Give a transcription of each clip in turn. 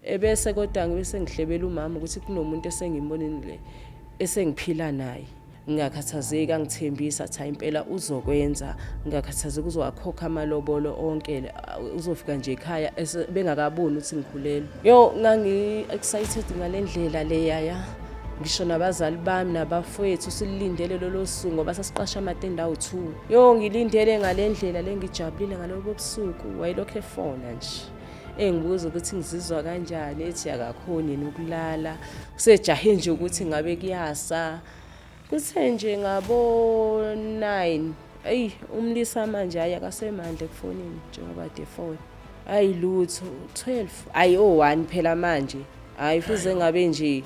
Ebese kodwa ngibe sengihlebela umama ukuthi kunomuntu esengimbonile esengiphila naye. Ngingakhathazeki, angithembisa athi hayi impela uzokwenza, ngingakhathazeki uzowakhokha amalobolo onke, uzofika nje ekhaya bengakaboni ukuthi ngikhulelwe. Yo, ngangi-excited ngale ndlela leyaya. Ngisho nabazali bami nabafowethu silindele lolo suku ngoba sasiqasha amatende awu-2. Yo, ngilindele ngale ndlela le, ngijabulile ngalobo busuku. Wayelokhu efona nje engibuza ukuthi ngizizwa kanjani, ethi akakhoni yena ukulala, usejahe nje ukuthi ngabe kuyasa. Kuthe nje ngabo-9, eyi umlisa manje hhayi akasemandla ekufonini njengoba kade efona. Hhayi lutho, 12, hhayi o-1 phela manje, hhayi fuze ngabe nje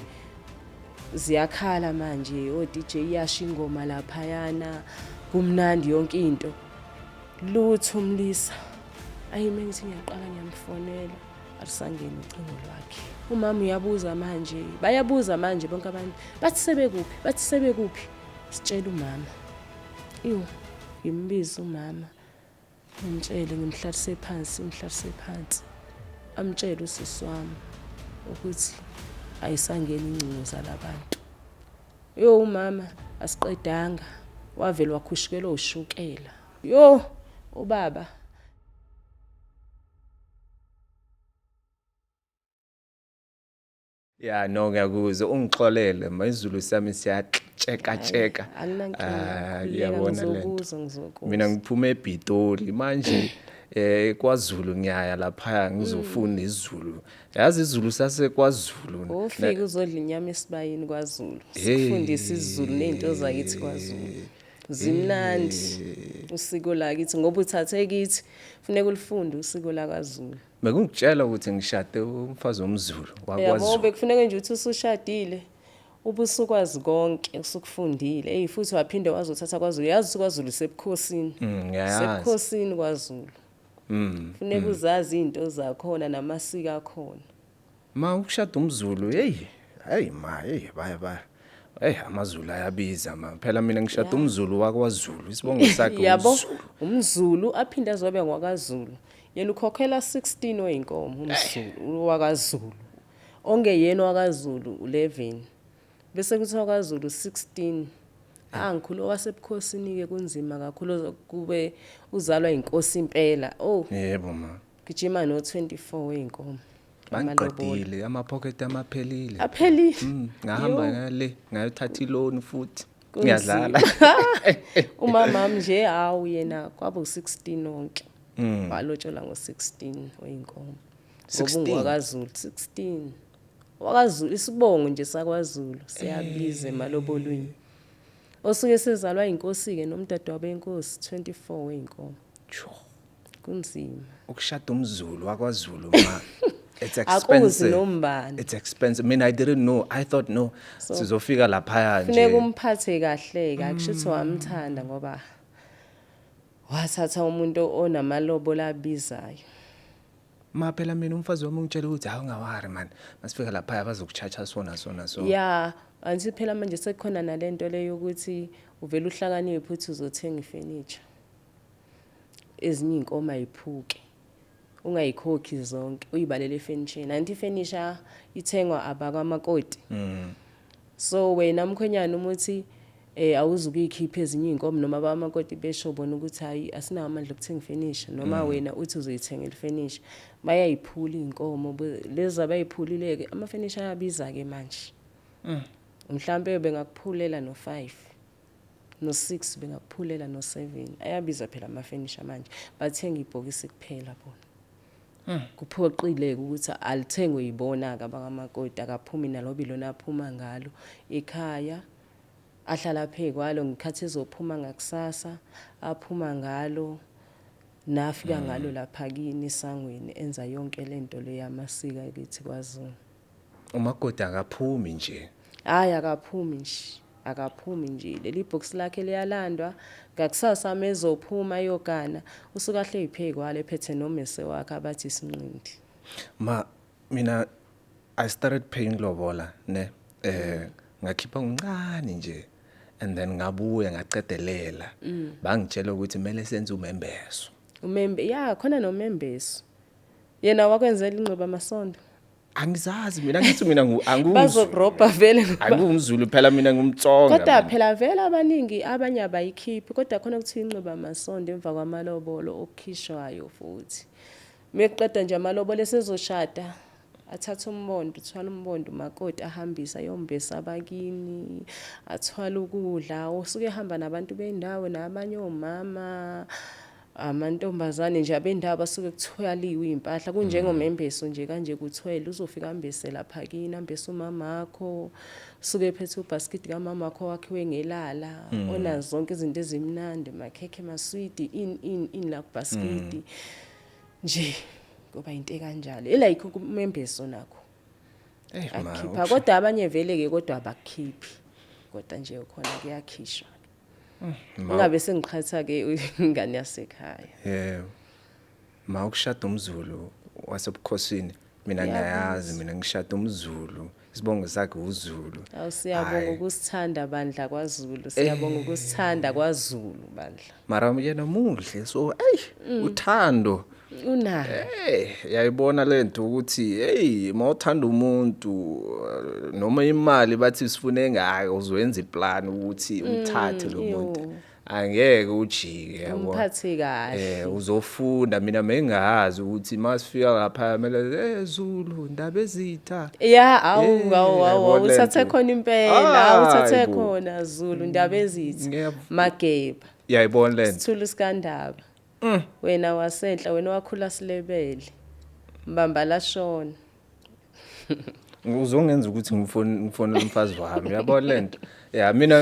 ziyakhala manje, o-DJ iyasho ingoma laphayana, kumnandi yonke into. Lutho umlisa. Ayi mengithi ngiyaqala ngiyamfonela, alisangeni ucingo lwakhe. Umama uyabuza manje, bayabuza manje bonke abantu, bathi sebekuphi, bathi sebekuphi. Sitshela umama. Iyo, ngimbiza umama. Ngimtshele, ngimhlalise phansi, ngimhlalise phansi. Amtshele usisi wami ukuthi ayisangeni ingcingo zalabantu. Yo umama asiqedanga, wavele wakhushukelwa ushukela. Yo ubaba. Ya no, ngiyakuzwa, ungixolele ma, isiZulu sami siyatsheka-tsheka. Anginankinga, Ah, uyabona lento. ngizokuzwa, ngizokuzwa. Mina ngiphume ePitoli manje, kwaZulu ngiyaya lapha ngizofunda isiZulu. Yazi isiZulu sasekwaZulu. Ufike uzodla inyama esibayeni kwaZulu. Sikufundise isiZulu nezinto zakithi kwaZulu. Zimnandi usiko lakithi ngoba uthathe kithi, funeka ulifunde usiko lakwaZulu. Bekungitshela ukuthi ngishade umfazi womZulu Yabo, wakwaZulu. bekufuneka nje ukuthi usushadile ubusukwazi konke usukufundile. Ey futhi waphinde wazothatha kwaZulu. Yazi kwaZulu sebukhosini. Ngiyayazi. Sebukhosini kwaZulu. Funeka uzazi izinto zakhona namasiko akhona. Ma ukushada umZulu, hey, hey ma, hey baya baya. Hey amaZulu ayabiza ma. Phela mina ngishada umZulu wakwaZulu, isibongo sakhe Yabo, umZulu. umZulu aphinde azobe ngwakaZulu. Yena ukhokhela 16 oyinkomo umZulu wakaZulu. Ongeyena wakaZulu 11. Bese kuthiwa kwaZulu 16. Angikhulu owasebukhosini ke kunzima kakhulu kube uzalwa inkosi impela. Oh, Yebo ma. gijima no 24 weyinkomo. Bangiqedile ama-pocket amaphelile. Aphelile. Ngahamba Yo. ngale ngayothatha iloan futhi. Kunzima. Ngiyadlala. Umama nje hawu yena kwaba u16 wonke. Walotshola ngo16 oyinkomo. 16? Ngoba ungwakaZulu 16. WakaZulu isibongo nje sakwaZulu siyabiza emalobolweni. Osuke sezalwa inkosi ke nomdadewabo wenkosi 24 weyinkomo. Tjho. Kunzima. Ukushada umZulu wakwaZulu ma. It's Akuzi expensive. nombani. It's expensive. I mean, I didn't know. I thought no, sizofika laphaya Funeka nje. umphathe kahle ke, akusho ukuthi wamthanda ngoba wathatha umuntu onamalobolo abizayo. Ma phela mina umfazi wami ungitshela ukuthi hawu ungawari man. Masifika laphaya bazokuchacha sona sona so. Ya, angithi phela manje sekukhona nalento leyo ukuthi uvela uhlakaniphe uthi uzothenga ifurniture. Ezinye inkomo ayiphuke. Ungayikhokhi zonke, uyibalele efurniture. Nanti ifurniture ithengwa abakwamakoti. So wena mkhwenyana uma uthi awuzukuyikhipha ezinye inkomo noma abamakoti besho bona ukuthi hayi asinawo amandla okuthenga ifurniture, noma wena uthi uzoyithengela ifurniture, bayayiphula inkomo lezi abayiphulile ke ama furniture ayabiza ke manje. Mhlambe bengakuphulela no 5 no 6 bengakuphulela no 7, ayabiza phela ama furniture manje, bathenga ibhokisi kuphela bona. Kuphoqile ukuthi alithengwe yibona ke abakamakoti, akaphumi nalobi lona aphuma ngalo ekhaya, ahlala phekwalo ngikhathi ezophuma ngakusasa, aphuma ngalo nafika ngalo lapha kini esangweni, enza yonke lento le yamasiko kithi kwaZulu. Umakoti akaphumi nje. Hayi akaphumi nje, akaphumi nje. Leli box lakhe liyalandwa ngakusasa mezophuma yogana, usuka hle iphekwalo ephethe nomese wakhe abathi isinqindi. Ma mina I started paying lobola ne, ngakhipha ngoncane nje and then ngabuya ngacedelela. Bangitshela ukuthi kumele senze umembeso. Umembe, ya khona nomembeso. Yena wakwenzela ingxoba amasondo. Angizazi mina, ngithi mina angumZulu. Bazokurobha vele ngoba AngumZulu phela mina, ngumTsonga kodwa mina. Phela vele abaningi, abanye abayikhiphi, kodwa khona kuthiwa inxiba amasondo emva kwamalobolo okukhishwayo. Futhi mekuqeda nje amalobolo, esezoshada, athathe umbondo, uthwala umbondo umakoti, ahambise ayombesa abakini, athwale ukudla, usuke ehamba nabantu bendawo nabanye omama, amantombazane nje abendawo, basuke kuthwaliwe iy'mpahla kunjengomembeso nje kanje, kuthwele, uzofika ambese lapha kini, ambese umamakho, usuke ephethe ubhasikidi kamamakho wakhiwe ngelala, onazo zonke izinto ezimnandi, makhekhe, maswidi, ini ini ini la kubhasikidi nje, kuba into ekanjalo, elayikho kumembeso nakho. Eh ma. Akukhipha, kodwa abanye vele-ke kodwa abakukhiphi, kodwa nje khona kuyakhishwa. Ungabe sengiqhatha-ke ingane yasekhaya. Yebo. Ma, ukushada umZulu wasebukhosini, mina ngiyayazi, mina ngishada umZulu, isibongo sakhe uZulu. Awu, siyabonga Hhayi. ukusithanda bandla kwaZulu, siyabonga ukusithanda kwaZulu bandla. Mara yena muhle, so ey, uthando. Unalo. Eh, yayibona lento ukuthi hey, mawuthanda umuntu, noma imali bathi sifune engaka, uzoyenza iplan ukuthi umthathe lo muntu. Yo. Angeke ujike, yabo. Umphathe kahle. Eh, uzofunda, mina mengazi ukuthi masifika lapha kumele, eh, Zulu ndaba ezitha. Ya, awu, Eh, awu, awu, yabona le uthathe nto. khona impela, uthathe Hayi bo. khona Zulu ndaba ezitha. Mageba. Yayibona lento. Sithulu sikandaba. Wena wasenhla, wena wakhula silebele. Mbamba lashona. Uzongenza ukuthi ngifone ngifonele umfazi wami, yabona lento. Ya, mina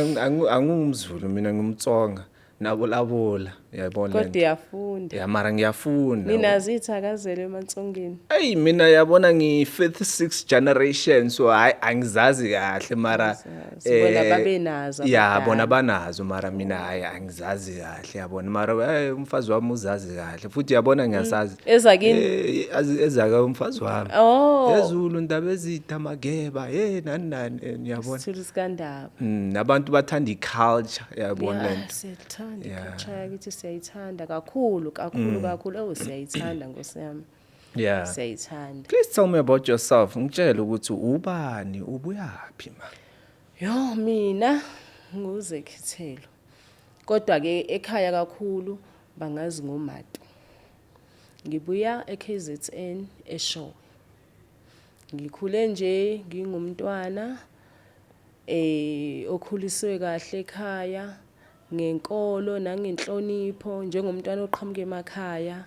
angumZulu mina, ngumTsonga nabolabola, yayibona Kodwa lento. uyafunda. Ya, mara ngiyafunda. Ninazo ithakazelo emansongeni. Eyi, mina yabona ngi-fifth, sixth generation, so hayi, angizazi kahle mara. Angizazi. Bona babenazo Ya. abadala. Bona banazo, mara mina hayi, angizazi kahle, yabona, mara umfazi wami uzazi kahle futhi, yabona, ngiyasazi. Ezakini? Eh, ezaka umfazi wami. Oh. Ezulu ndaba ezitha mageba, hey, nani nani, ngiyabona. Sithulu sikandaba. Abantu bathanda i-culture, yabona Ya, lento. siyayithanda i-culture yakithi, siyayithanda kakhulu kakhulu kakhulu. Oh, siyayithanda nkosi yami. Siyayithanda. Please tell me about yourself, ngitshele ukuthi ubani, ubuyaphi ma. Yo, mina nguZekhethelo. Kodwa ke ekhaya kakhulu bangazi ngoMato. Ngibuya eKZN, eShowe. Ngikhule nje ngingumntwana okhuliswe kahle ekhaya ngenkolo nangenhlonipho, njengomntwana oqhamuka emakhaya,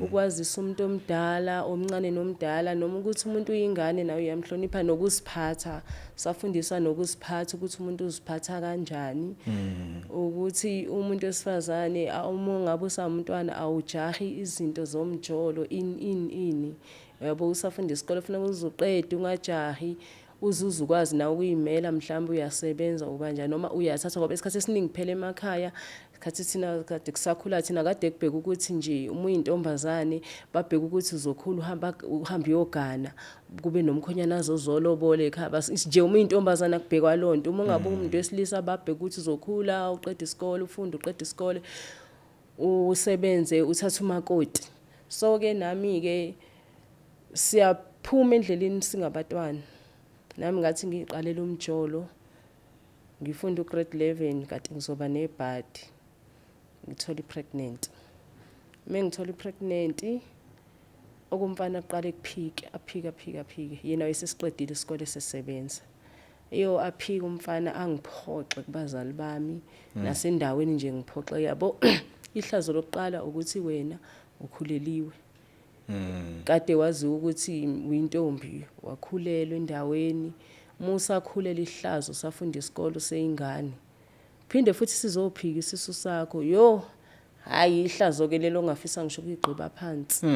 ukwazisa umuntu omdala, omncane nomdala, noma ukuthi umuntu uyingane nawe uyamhlonipha, nokuziphatha, safundiswa nokuziphatha ukuthi umuntu uziphatha kanjani, ukuthi umuntu wesifazane, uma ngabe usawumntwana, awujahi izinto zomjolo, in in ini, yabo, usafunda isikole kufuneka uzuqede, ungajahi uzuze ukwazi nawe ukuyimela, mhlawumbe uyasebenza ukanjani noma uyathatha, ngoba isikhathi esiningi phela emakhaya, isikhathi thina kade kusakhula thina, kade kubheka ukuthi nje uma uyintombazane babheka ukuthi uzokhula uhamba uhambe uyogana, kube nomkhonyana azozolobola ekhaya. Nje uma uyintombazane akubhekwa loo nto. Uma ungabe umuntu wesilisa babheka ukuthi uzokhula uqede isikole, ufunde, uqede isikole, usebenze, uthathe umakoti. So ke nami-ke siyaphuma endleleni singabatwana, nami ngathi ngiqalela umjolo ngifunda ugrade 11, kade ngizoba nebhadi, ngithola i-pregnant. Uma ngithola i-pregnant, okumfana aqale kuphike, aphike, aphike, aphike, yena wayesesiqedile isikole, sesebenza. Iyo, aphike umfana, angiphoxe kubazali bami nasendaweni nje, ngiphoxe, yabo. Ihlazo lokuqala ukuthi wena ukhuleliwe, kade waziwa ukuthi uyintombi, wakhulelwa endaweni, musakhulelwa, ihlazo, usafunda isikole, useyingane, phinde futhi sizophika isisu sakho. Yo, hayi, ihlazo ke lelo ongafisa ngisho ukuyigqiba phansi.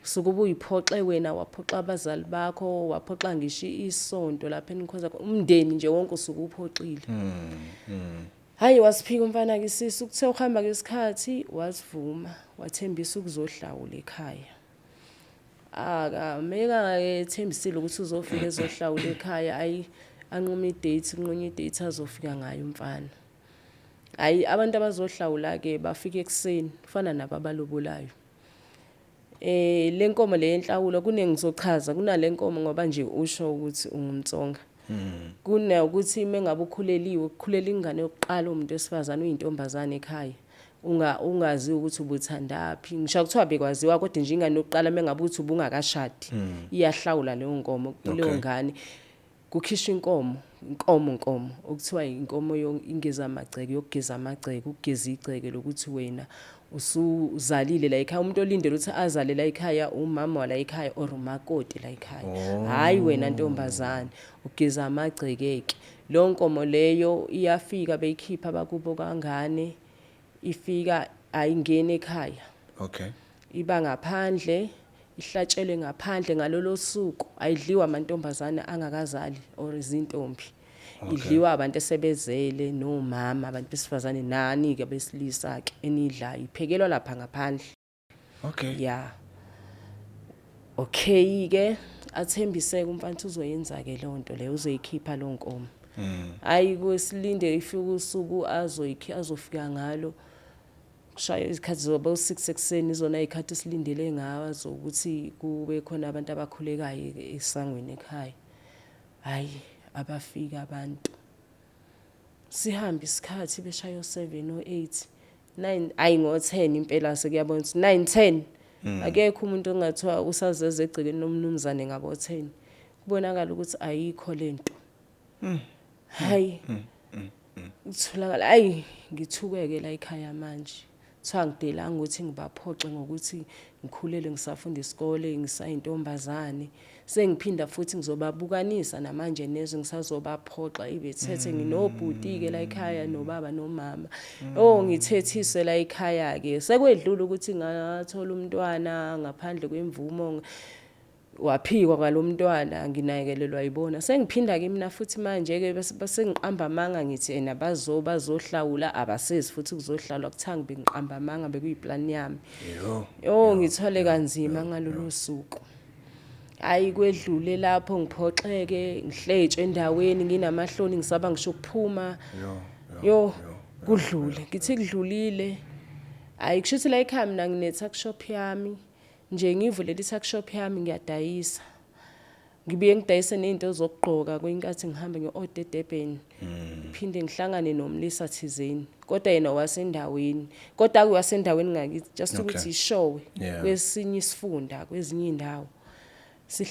Suke ubuyiphoxe wena, waphoxa abazali bakho, waphoxa ngisho isonto lapha enikhonza khona, umndeni nje wonke usuke uphoxile. Hayi, wasiphika umfana ke isisu. Kuthe uhamba ngesikhathi wasivuma, wathembisa ukuzohlawula ekhaya. Aka ethembisile ukuthi uzofika ezohlawula ekhaya, ayi, anquma idate, kunqunywa idate azofika ngayo umfana. Hayi, abantu abazohlawula ke bafika ekuseni, kufana nabo abalobolayo. Le nkomo le yenhlawulo kunengizochaza kunale nkomo ngoba nje usho ukuthi ungumtsonga. Kunokuthi mengabe ukhuleliwe, ukukhulela ingane yokuqala umuntu wesifazane uyintombazane ekhaya. Ungazi ukuthi ubuthandaphi. Ngisho kuthiwa bekwaziwa kodwa nje ingane yokuqala mengabe uthi ubungakashadi, iyahlawula leyo nkomo kuleyo ngane. Kukhishwa inkomo, inkomo okuthiwa inkomo ingeza amagceke, yokugeza amagceke, ukugeza igceke lokuthi wena usuzalile la ekhaya. Umuntu olindele ukuthi azale la ekhaya umama wala ekhaya or umakoti la ekhaya. Hayi wena ntombazane, ugeza amagceke ke. Lo nkomo leyo iyafika beyikhipha abakubo kangane, ifika ayingeni ekhaya. Okay. Iba ngaphandle, ihlatshelwe ngaphandle ngalolo suku. Ayidliwa amantombazane angakazali or izintombi. Idliwa abantu esebezele nomama, abantu besifazane nani ke besilisa ke enidlayo. Iphekelwa lapha ngaphandle. Okay. Yeah. Okay ke athembiseke umfana uzoyenza ke leyo nto leyo, uzoyikhipha lo nkomo. Hayi kusilinde ifika usuku azofika ngalo. Kushaya izikhathi zoba u6 ekseni izona izikhathi esilindele ngazo ukuthi kube khona abantu abakhulekayo esangweni ekhaya. Hayi abafika abantu. Sihamba isikhathi beshaya u7 o8 9, ayi ngo10 impela sekuyabona ukuthi 9 10. Akekho umuntu ongathiwa usazeze egcekeni nomnumzane ngabo 10. Kubonakala ukuthi ayikho lento. Hayi. Utholakala ayi ngithukeke la ekhaya manje. Kuthiwa ngidelanga ukuthi ngibaphoxe ngokuthi ngikhulele ngisafunda isikole ngisayintombazane. Sengiphinda futhi ngizobabukanisa namanje nezwe ngisazobaphoxa ibethethe nginobhuti ke la ekhaya nobaba nomama. Oh ngithethise la ekhaya ke. Sekwedlula ukuthi ngathola umntwana ngaphandle kwemvumo, waphikwa kwalomntwana nginakekelelwa yibona. Sengiphinda ke mina futhi manje ke bese ngiqamba amanga ngithi ena bazohlawula, abasezi futhi kuzohlalwa. Kuthiwa ngiqamba amanga bekuyiplan yami. Yo ngithwale kanzima ngalolu suku. Hayi kwedlule lapho ngiphoxeke ngihletshwe endaweni nginamahloni ngisaba ngisho ukuphuma. Yo kudlule ngithi kudlulile. Hayi kusho ukuthi la ekhaya mina ngine tuck shop yami. Nje ngivulela i-tuck shop yami ngiyadayisa. Ngibuye ngidayise nezinto zokugqoka kwinkathi ngihambe nge-order eDurban. Phinde ngihlangane nomlisa thizeni. Kodwa yena wasendaweni. Kodwa akuwasendaweni ngakithi just ukuthi ishowe kwesinye isifunda kwezinye indawo.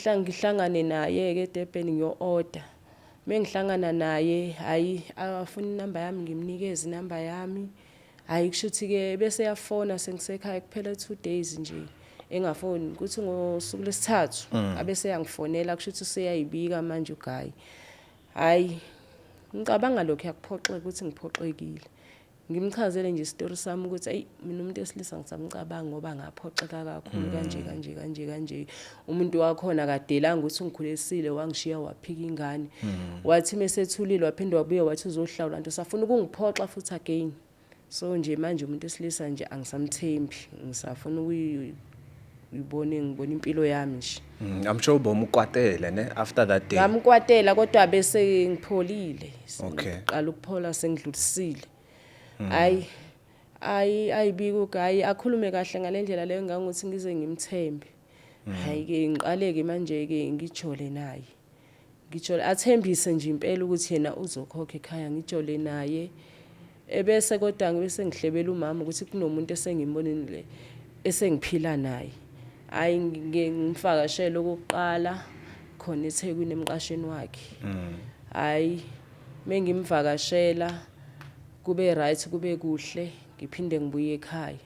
Ngihlangane naye ke eDurban ngiyo-order. Mengihlangana naye hayi afuna inamba yami ngimnikeze inamba yami. Hayi kusho ukuthi ke bese yafona sengisekhaya kuphela 2 days nje. Engafoni kuthi ngosuku lesithathu abese yangifonela kusho ukuthi useyayibika manje uGayi. Hayi ngicabanga lokho yakuphoxeka ukuthi ngiphoxekile. Ngimchazele nje isitori sami ukuthi ayi mina umuntu esilisa ngisamcabanga ngoba ngaphoxeka kakhulu kanje kanje kanje kanje. Umuntu wakhona kadelanga ukuthi ungikhulisile wangishiya waphika ingane. Wathi mesethulile waphinda wabuye wathi uzohlawula nto safuna ukungiphoxa futhi again. So nje manje umuntu esilisa nje angisamthembi, ngisafuna ukuyibona ngibona impilo yami nje. I'm sure bomkwatele ne after that day. Ngamkwatela kodwa bese ngipholile. Okay. Ngiqala ukuphola sengidlulisile. Hayi ayi ayibika uGayi akhulume kahle ngalendlela leyo ngangokuthi ngize ngimthembe. Hayi ke ngiqaleke manje ke ngijole naye. Ngijole athembise nje impela ukuthi yena uzokhokha ekhaya ngijole naye. Ebese kodwa ngibese ngihlebela umama ukuthi kunomuntu esengimbonile esengiphila naye. Hayi ngimfakashele okokuqala khona eThekwini emqashweni wakhe. Hayi mengimvakashela kube right kube kuhle ngiphinde ngibuye ekhaya.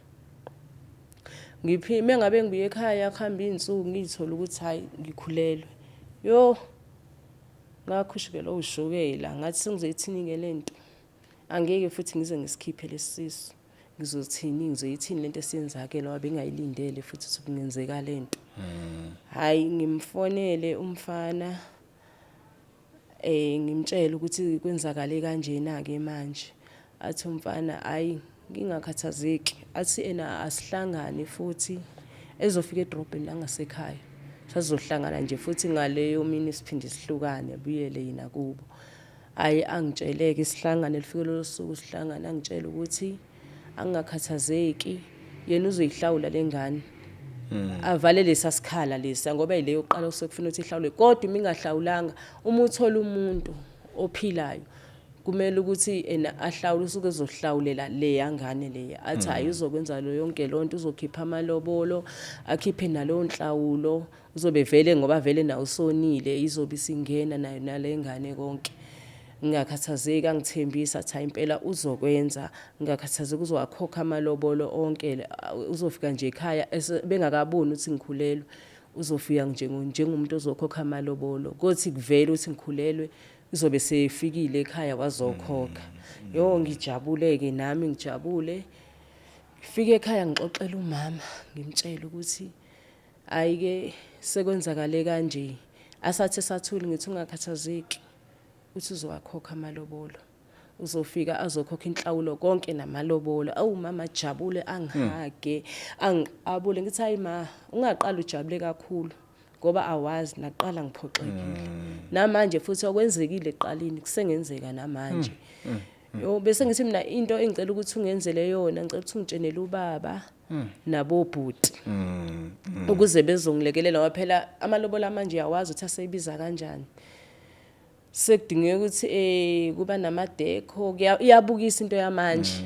Ngiphinde mengabe ngibuye ekhaya kuhamba izinsuku ngithola ukuthi hayi ngikhulelwe. Yo ngakhushukelwa ushukela ngathi sengizoyithini ke lento. Angeke futhi ngize ngisikhiphe lesisu. Ngizothini ngizoyithini lento esiyenzakele ngoba bengayilindele futhi ukuthi kungenzeka lento. Hayi ngimfonele umfana ngimtshela ukuthi kwenzakale kanjena ke manje. Athi umfana hayi ngingakhathazeki, athi ena asihlangane futhi ezofika edrobheni langasekhaya. Sazohlangana nje futhi ngaleyo mini siphinde sihlukane abuyele yena kubo. Hayi angitsheleke sihlangane lifike lolo suku sihlangane angitshela ukuthi angingakhathazeki yena uzoyihlawula lengane. Avale lesa sikhala lesa, ngoba ile yokuqala osekufuna ukuthi ihlawulwe. Kodwa uma ingahlawulanga, uma uthola umuntu ophilayo, kumele ukuthi ena ahlawule, usuke ezohlawulela leya ngane leya, athi hayi, uzokwenza lo yonke lonto, uzokhipha amalobolo, akhiphe nalowo nhlawulo, uzobe vele, ngoba vele nawo usonile, izobe isingena nayo nale ngane konke. Ngingakhathazeki, angithembisa, athi hayi, impela uzokwenza, ngingakhathazeki, uzowakhokha amalobolo onke. Uzofika nje ekhaya bengakaboni ukuthi ngikhulelwe, uzofika njengomuntu ozokhokha amalobolo, kothi kuvele ukuthi ngikhulelwe, uzobe sefikile ekhaya wazokhokha. Yo, ngijabule-ke nami, ngijabule. Fike ekhaya, ngixoxela umama, ngimtshela ukuthi hhayi-ke, sekwenzakale kanje. Asathi esathule, ngithi ungakhathazeki, uthi uzowakhokha amalobolo, uzofika azokhokha inhlawulo konke namalobolo. Awu mama, ajabule, angihage, angiqabule. Ngithi hayi ma, ungaqala ujabule kakhulu, ngoba awazi, naqala ngiphoxekile, namanje futhi okwenzekile ekuqaleni kusengenzeka namanje. Yo, bese ngithi mina into engicela ukuthi ungenzele yona, ngicela ukuthi ungitshenele ubaba nabobhuti ukuze bezongilekelela, ngoba phela amalobolo amanje uyawazi ukuthi aseyibiza kanjani. Sekudingeka ukuthi kuba nama-decor, iyabukisa into yamanje.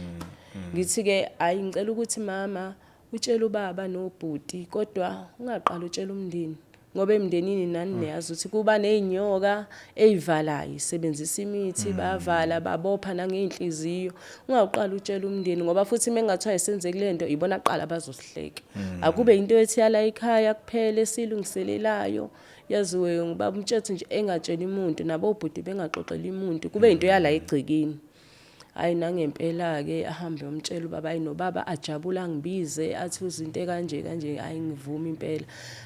Ngithi-ke hayi, ngicela ukuthi mama utshele ubaba nobhuti, kodwa ungaqali utshele umndeni, ngoba emndenini nani niyazi ukuthi kuba ney'nyoka ey'valayo, isebenzisa imithi, bayavala, babopha nangey'nhliziyo. Ungawuqali utshele umndeni, ngoba futhi uma kungathiwa isenzeki le nto, ibona kuqala bazosihleka. Akube into ethi yala ekhaya kuphela esilungiselelayo, yaziwe ngubaba umtshethu nje, engatsheli muntu, nabobhuti bengaxoxeli muntu, kube into yala egcekeni. Hayi, nangempela-ke ahambe yomtshela ubaba. Hayi, nobaba ajabule, angibize, athi uzinto ekanje kanje. Hayi, ngivuma impela.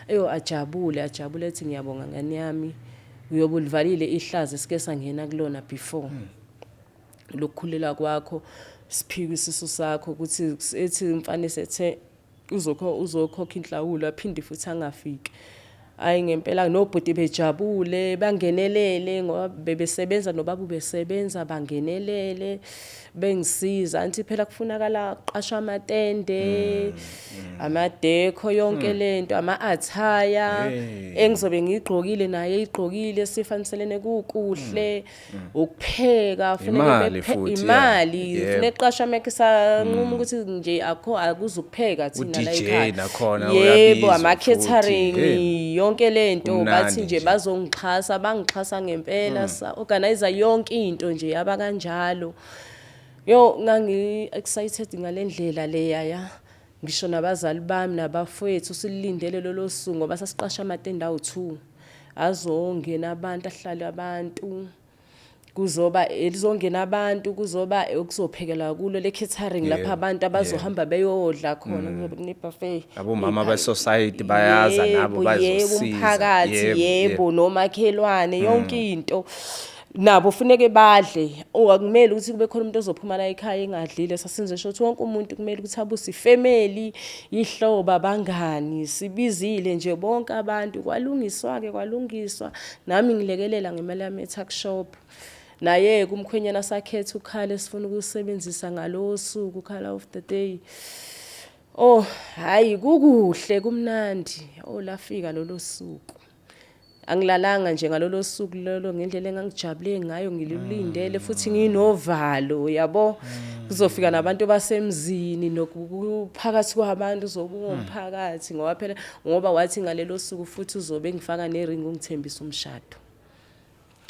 Eyo, ajabule, ajabule, ethi ngiyabonga ngane yami, uyobe ulivalile ihlazo esike sangena kulona before lokukhulelwa kwakho, siphike isisu sakho, ukuthi ethi umfana ethe uzokhokha inhlawulo, aphinde futhi angafiki. Hayi, ngempela nobhuti bejabule, bangenelele, ngoba bebesebenza, nobaba ubesebenza, bangenelele, bengisiza. Anti phela kufunakala kuqashwa amatende, ama-decor, yonke lento, ama-attire engizobe ngiyigqokile, naye eyigqokile, sifaniselene kukuhle, ukupheka funeka Imali futhi, yeah. Imali. Yebo. Funeka kuqashwa make sanquma ukuthi nje akho akuzukupheka thina la U-DJ ekhaya. nakhona Yebo, uyabizwa ama-catering, futhi. Hey. yonke lento. Kumnandi Bathi nje nje. bazongixhasa, bangixhasa ngempela, sa organize yonke into nje, yaba kanjalo. Yo, ngangi excited ngalendlela leya, ya ngisho nabazali bami nabafowethu silindele lolo suku, ngoba sasiqasha amatende awu2, azongena abantu, ahlale abantu, kuzoba elizongena abantu, kuzoba okuzophekela kulo le catering lapha abantu abazohamba beyodla khona, kuzobe kune buffet. Abomama be-society bayaza nabo Yebo, bazosiza. umphakathi. Yebo. Yebo, nomakhelwane, yonke into, nabo funeke badle. Oh, akumele ukuthi kube khona umuntu ozophuma la ekhaya engadlile. Sasenze sho ukuthi wonke umuntu kumele ukuthi abuse ifamily, ihlobo, abangani, sibizile nje bonke abantu. Kwalungiswa ke, kwalungiswa, nami ngilekelela ngemali yami e-tuck shop. Naye kumkhwenyana sakhetha u-colour esifuna ukusebenzisa ngalowo suku, colour of the day. Oh hayi, kukuhle, kumnandi. Oh, lafika lolo suku, angilalanga nje ngalolo suku lolo, ngendlela engangijabule ngayo, ngilulindele futhi nginovalo, yabo, kuzofika nabantu basemzini, nokuphakathi kwabantu uzobe ungumphakathi, ngoba phela, ngoba wathi ngalelo suku futhi uzobe ngifaka nering, ungithembisa umshado.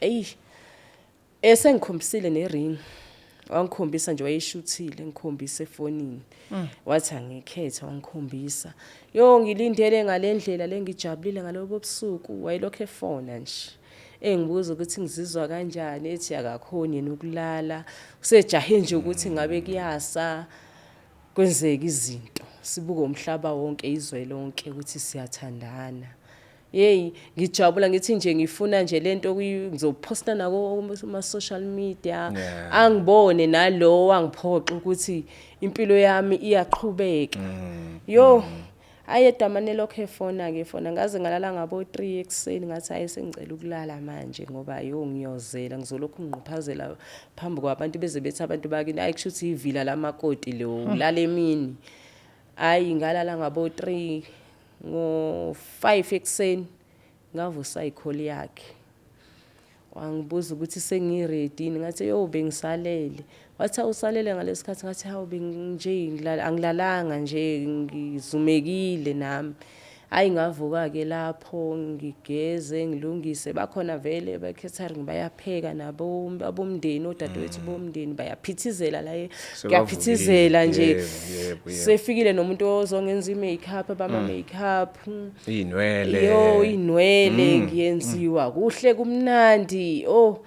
Eyi, esengikhombisile nering, wangikhombisa nje, wayeshuthile, ngikhombisa efonini, wathi angikhethe, wangikhombisa. Yo, ngilindele ngalendlela lengijabulile ngalobo busuku. Wayelokhu efona nje, engibuza ukuthi ngizizwa kanjani, ethi akakhoni yena ukulala, usejahe nje ukuthi ngabe kuyasa, kwenzeka izinto, sibuke umhlaba wonke, izwe lonke, ukuthi siyathandana. Hey, ngijabula, ngithi nje ngifuna nje lento ngizophosta nako kuma social media, angibone nalo wangiphoxa ukuthi impilo yami iyaqhubeka. Yo, aye damane, lokho efona ke efona, ngaze ngalala ngabo 3 ekuseni. Ngathi hayi, sengicela ukulala manje, ngoba yo, ngiyozela, ngizolokhu ngiqhuphazela phambi kwabantu, beze bethi abantu bakini, hayi, kusho ukuthi ivila lamakoti lo, ulala emini. Hayi, ngalala ngabo 3. Ngo-5 ekuseni ngavusa ikholi yakhe. Wangibuza ukuthi sengi-ready yini, ngathi yo bengisalele. Wathi awusalele ngalesikhathi, ngathi hawu benginje angilalanga nje, ngizumekile nami. Hayi ngavuka-ke lapho ngigeze ngilungise, bakhona vele be-catering bayapheka nabo abomndeni, odadewethu bomndeni bayaphithizela la, kuyaphithizela nje. Sefikile nomuntu ozongenza i-makeup, abama-makeup. Iy'nwele. Yo, iy'nwele ngiyenziwa kuhle kumnandi. Oh,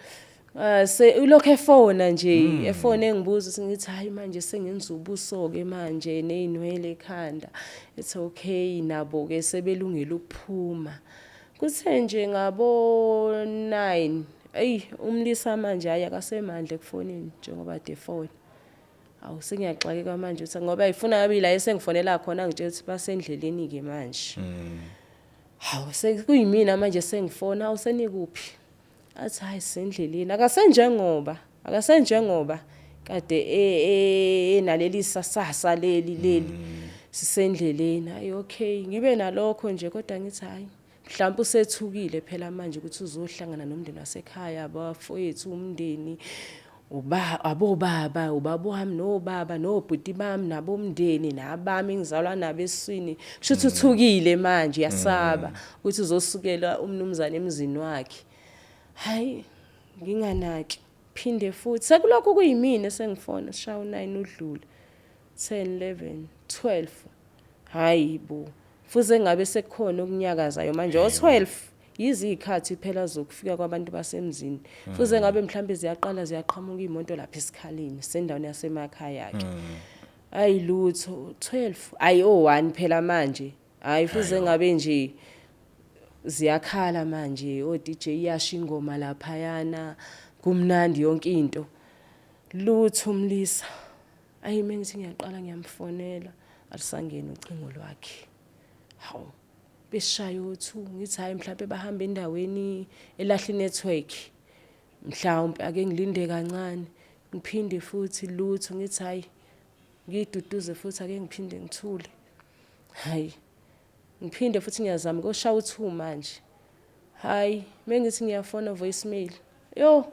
ulokhu efona nje, efona engibuza ngithi hayi manje sengenza ubuso ke manje nezinwele ekhanda. It's okay, nabo ke sebelungela ukuphuma. Kuthe nje ngabo 9, ey umlisa manje hayi akasemandla ekufonini njengoba ade efona. Awu sengiyaxakeka manje ukuthi ngoba ifuna ngabe la esengifonela khona ngitshela ukuthi basendleleni ke manje. Hawu sekuyimina manje sengifona, awu senikuphi? Athi hayi sendleleni, akasenjengoba kade enaleli sasasa leli sisendleleni. Hayi okay, ngibe nalokho nje kodwa ngithi hayi mhlawumbe usethukile phela manje ukuthi uzohlangana nomndeni wasekhaya, abafowethu, umndeni, uba abobaba, ubaba wami nobaba nobhuti bami nabomndeni nabami engizalwa nabo esiswini. Kusho ukuthi uthukile manje, uyasaba ukuthi uzosukela umnumzane emzini wakhe. Hayi nginganaki, phinde futhi sekulokhu kuyimina esengifona, sishaya u9 udlule 10 11 12. Hayi bo, fuze ngabe sekukhona okunyakazayo manje. O12 yizikhathi phela zokufika kwabantu basemzini, fuze ngabe mhlambe ziyaqala ziyaqhamuka imoto lapha esikhaleni sendaweni yasemakhaya ke. Hayi lutho, 12 ayi o1 phela manje. Hayi fuze ngabe nje ziyakhala manje, o DJ iyasha ingoma laphayana, kumnandi yonke into. Lutho umlisa. Ayi mengithi ngiyaqala ngiyamfonela, alisangeni ucingo lwakhe. Hawu besishaya u2, ngithi hayi mhlawumbe bahamba endaweni elahla network, mhlawumbe ake ngilinde kancane. Ngiphinde futhi lutho, ngithi hayi ngiduduze futhi ake ngiphinde ngithule. Hayi ngiphinde futhi ngiyazama koshaya u2 manje. Hayi mengithi ngiyafona voicemail, yo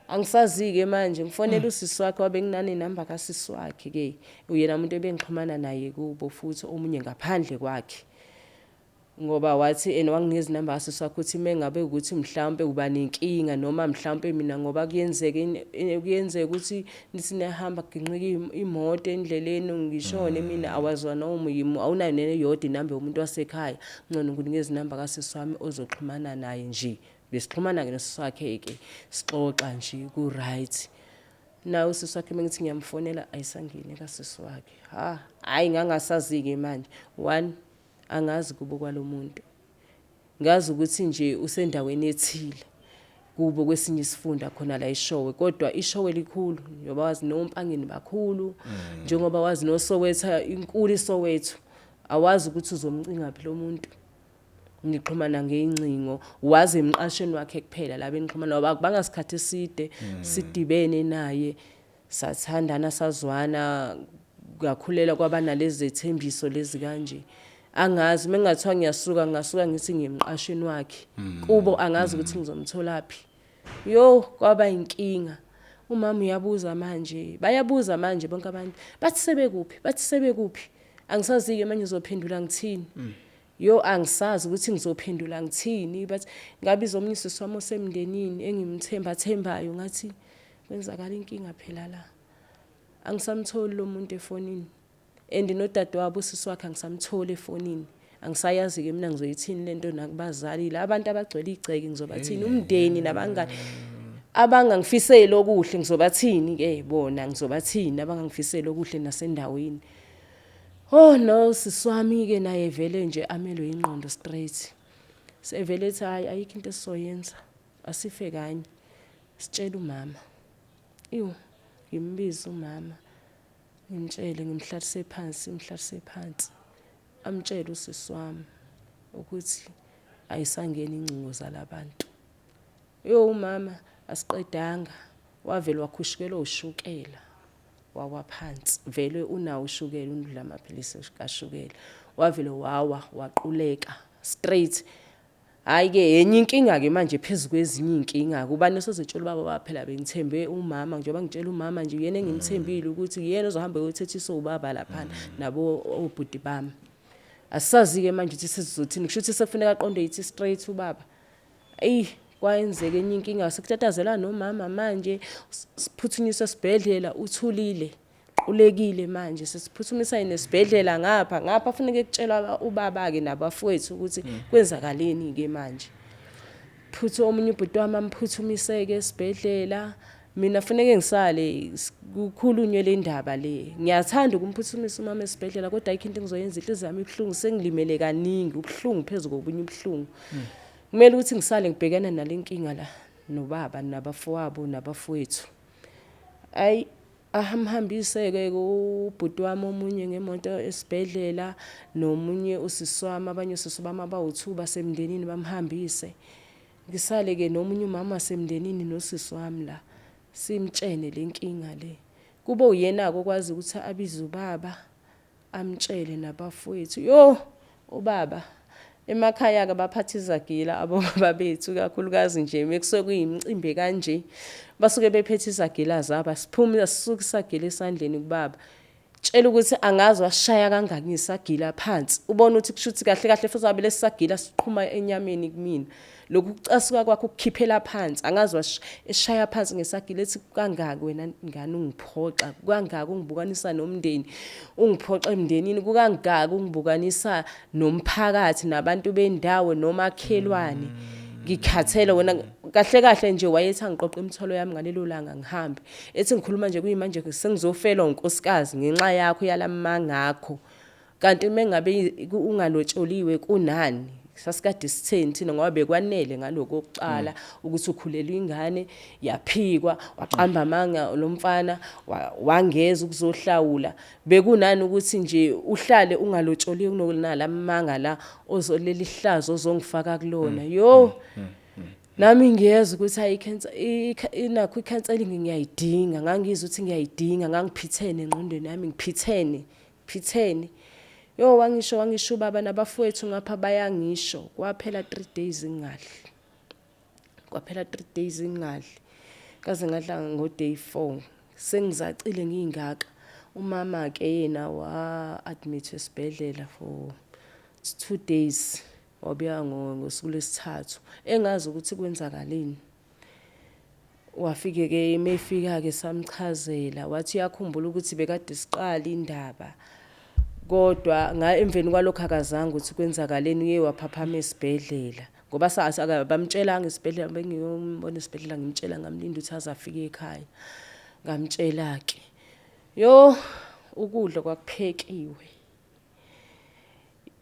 angisazi-ke manje. Ngifonela usisi wakhe, wabe nginane namba kasisi wakhe ke, uyena umuntu ebengixhumana naye kubo futhi omunye ngaphandle kwakhe, ngoba wathi ena wanginikeza inamba kasisi wakhe ukuthi mengabe ukuthi mhlawumbe uba nenkinga noma mhlawumbe mina, ngoba kuyenzeka ukuthi nithi niyahamba kuginqika imoto endleleni ngishone mina, awazwa noma yimi, awunayo neyodwa inamba yomuntu wasekhaya, ngcono ngikunikeza inamba kasisi wami ozoxhumana naye nje. Besixhumana ke nosisi wakhe ke, sixoxa nje ku right. Nawe usisi wakhe mengithi ngiyamfonela ayisangene kasisi wakhe. Ha hayi ngangasazi ke manje. One, angazi kubo kwalomuntu, ngazi ukuthi nje usendaweni ethile kubo kwesinye isifunda khona la eShowe, kodwa iShowe likhulu njengoba wazi noMpangeni bakhulu, njengoba wazi noSoweto inkulu iSoweto, awazi ukuthi uzomcinga phi lo muntu. Nixhumana ngeyingcingo, wazi emqashweni wakhe kuphela la benixhumana, ngoba akubanga sikhathi eside sidibene naye, sathandana sazwana ngakhulela kwaba nalezi zethembiso lezi kanje. Angazi mengathiwa ngiyasuka ngasuka ngithi ngiyemqashweni wakhe kubo, angazi ukuthi ngizomtholaphi. Yo kwaba inkinga. Umama uyabuza manje, bayabuza manje bonke abantu, bathi sebekuphi, bathi sebekuphi. Angisazi-ke manje ngizophendula ngithini. Yo angisazi ukuthi ngizophendula ngithini, but ngabiza omunye usisi wami osemndenini engimthemba thembayo, ngathi kwenzakala inkinga phela la, angisamtholi lo muntu efonini, and nodadewabo usisi wakhe angisamtholi efonini. Angisayazi-ke mina ngizoyithini lento nakubazali la abantu abagcwele igceke, ngizobathini umndeni nabangani abangangifiseli okuhle, ngizobathini-ke bona, ngizobathini abangangifiseli okuhle nasendaweni. Oh no, sisi wami-ke naye vele nje amelwe ingqondo straight, sevele ethi hayi ayikho into esizoyenza, asife kanye sitshela umama. Iwu ngimbize umama ngimtshele, ngimhlalise phansi, ngimhlalise phansi, amtshele usisi wami ukuthi ayisangeni ingcingo zalabantu. Yo umama asiqedanga, wavele wakhushikelwa ushukela. Wawa phansi, vele unawo ushukela, unudla amaphilisi kashukela. Wavele wawa, waquleka straight. Hhayi-ke enye inkinga-ke manje phezu kwezinye iy'nkinga-ke, ubani osozotshela ubaba, baba phela bengithembe umama, njengoba ngitshela umama nje uyena engimthembile ukuthi uyena ozohamba eyothethiswa ubaba laphana nabo obhuti bami. Asazi-ke manje ukuthi sesizothini, kusho ukuthi sekufuneka aqonde yithi straight ubaba. Eyi, kwayenzeka enye inkinga, sekutatazela nomama manje, siphuthunyiswa esibhedlela, uthulile, qulekile manje, sesiphuthumisa nesibhedlela ngapha, ngapha funeke kutshelwa ubaba-ke nabafowethu ukuthi kwenzakaleni-ke manje. Phuthu omunye ubhuti wami amphuthumiseke esibhedlela, mina funeke ngisale kukhulunywe le ndaba le. Ngiyathanda ukumphuthumisa umama esibhedlela kodwa ayikho into engizoyenza, inhliziyo yami ibuhlungu, sengilimele kaningi, ubuhlungu phezu kobunye ubuhlungu. Kumele ukuthi ngisale ngibhekana nale nkinga la nobaba nabafowabo nabafowethu. Ayi, ahamhambise-ke ubhuti wami omunye ngemoto esibhedlela, nomunye usisi wami, abanye osisi bami abawu-2 basemndenini bamhambise. Ngisale-ke nomunye umama wasemndenini nosisi wami la, simtshene le nkinga le. Kube uyena-ke okwazi ukuthi abize ubaba, amtshele nabafowethu. Yo, ubaba emakhaya-ke baphatha izagila abobaba bethu, kakhulukazi nje mekusuke kuyimicimbi kanje, basuke bephethe izagila zabo, asiphume asisuke isagila esandleni kubaba. Tshela ukuthi angazi washaya kangaki ngisagila phansi, ubone ukuthi kusho ukuthi kahle kahle futhi abe lesagila siqhuma enyameni kumina. Lokhu kucasuka kwakho ukukhiphela phansi, angazi eshaya phansi ngesagila ethi kangaki wena ngane ungiphoxa, kangaki ungibukanisa nomndeni, ungiphoxa emndenini, kukangaki ungibukanisa nomphakathi nabantu bendawo nomakhelwane. Ngikhathele wena kahle kahle nje. Wayethi angiqoqe imithwalo yami ngalelo langa ngihambe. Ethi ngikhuluma nje kuyimanje sengizofelwa unkosikazi ngenxa yakho yalamangakho. Kanti mengabe ungalotsholiwe kunani? Sasikade sitheni thina, ngoba bekwanele ngaloko kokuqala ukuthi ukhulelwe ingane, yaphikwa, waqamba amanga lo mfana, wangeza ukuzohlawula. Bekunani ukuthi nje uhlale ungalotsholiwe kunonalamanga la ozoleli ihlazo ozongifaka kulona. Yo, nami ngiyezwa ukuthi ayi, inakho i-counselling ngiyayidinga, ngangizwa ukuthi ngiyayidinga, ngangiphithene engqondweni yami, ngiphithene phithene. Yo, wangisho wangisho ubaba nabafowethu ngapha bayangisho. Kwaphela 3 days ngingadli, kwaphela 3 days ngingadli, kaze ngadla ngo day 4 sengizacile ngiyingaka. Umama ke yena wa admit esibhedlela for 2 days, wabuya ngosuku lwesithathu engazi ukuthi kwenzakaleni. Wafike ke, mefika ke samchazela, wathi uyakhumbula ukuthi bekade siqala indaba, kodwa nga emveni kwalokho akazange ukuthi kwenzakaleni. Uye waphaphama esibhedlela ngoba bamtshelanga esibhedlela, bengiyombona esibhedlela, ngimtshela, ngamlinda ukuthi aze afike ekhaya, ngamtshela ke. Yo, ukudla kwakuphekiwe,